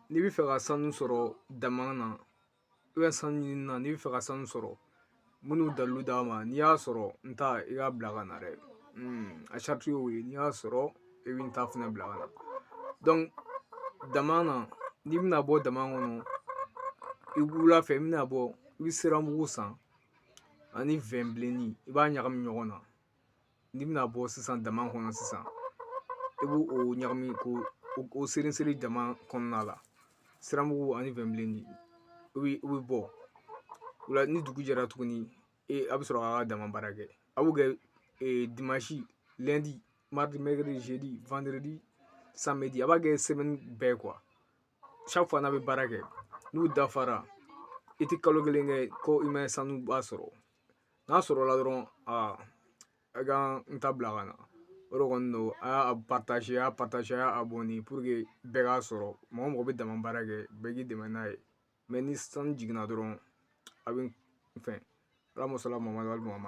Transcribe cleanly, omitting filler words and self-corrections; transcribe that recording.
N'i bɛ fɛ ka sanu sɔrɔ dama na, i bɛ sanu ɲini na, n'i bɛ fɛ ka sanu sɔrɔ, minnu dalilu d'a ma, n'i y'a sɔrɔ, n ta i k'a bila ka na dɛ. A sariti y'o ye, n'i y'a sɔrɔ, i bɛ n ta fɛnɛ bila ka na. Donc dama na, n'i bɛna bɔ dama kɔnɔ i wula fɛ, i bɛna bɔ, i bɛ siramugu san ani vɛn bilenni, i b'a ɲagami ɲɔgɔn na. N'i bɛna bɔ sisan dama kɔnɔ sisan, i b'o o ɲagami k'o o seri seri dama kɔnɔna la, siramugu ani vɛn bilenni. I bɛ bɔ o la. Ni dugu jɛra tuguni, e a bɛ sɔrɔ k'a ka dama baara kɛ. A b'o kɛ dimanche, lundi, mardi, mercredi, jeudi, vendredi, samedi. A b'a kɛ semaine bɛɛ quoi. Chaque fois n'a bɛ baara kɛ, n'u dafara, i tɛ kalo kelen kɛ ko i ma sanu ba sɔrɔ. N'a sɔrɔla dɔrɔn, aa, a ka n ta bila ka na. O de kɔni don. A y'a partager, a y'a partager, a y'a abonner pour que bɛɛ k'a sɔrɔ. Mɔgɔ mɔgɔ bɛ dama baara kɛ, bɛɛ k'i dɛmɛ n'a ye. Mais ni sanu jiginna dɔrɔn, a bɛ fɛn. Ala sɔnna Mamadu.